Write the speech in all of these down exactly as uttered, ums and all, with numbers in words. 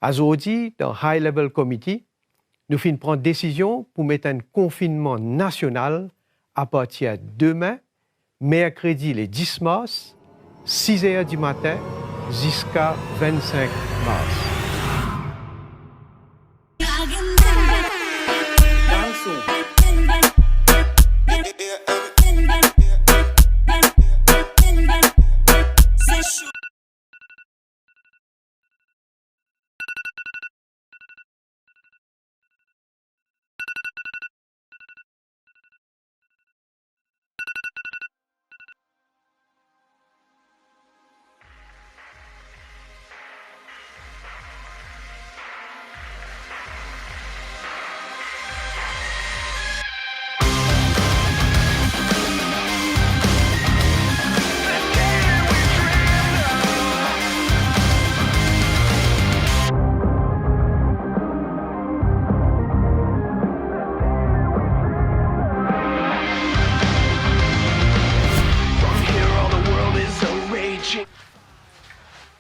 Azordi, dan High Level Committee, nou finn pran desizion pou met enn konfinnman nasional apartir dime, merkredi le dis mars, siz er dimatin ziska vennsink mars.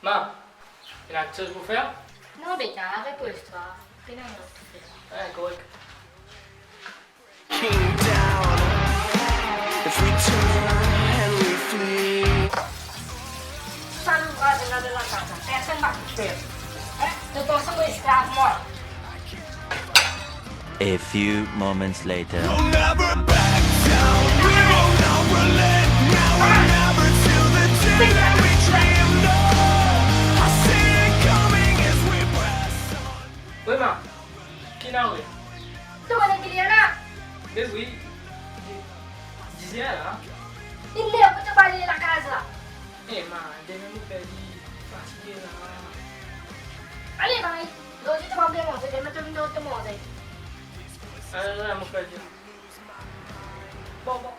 Ma, ena kiksoz pou fer? Non, Betin, aret to istwar. Pena enn lot pou fer. Ah, korek. Came down. If we turn and we flee. Sa louvraz ena dan lakaz la, personn pa pou fer. Hein? To panse mo esklav mwa? A few moments later. We'll never back down. We will not relent now or never till the day that we dream. No, I see it coming as we press on. Wi, ma. Ki ena, wi? To kone ki li ena? Me wi. Dizer la. Li ner pou to bale lakaz la. Eh, ma, demin mo perdi, fatige la. Ale, bye. Zordi to pa pe manze, demin to vinn donn to manze. Ale, ale, mo fer dir. Bon, bon.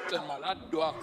T'es malade, toi.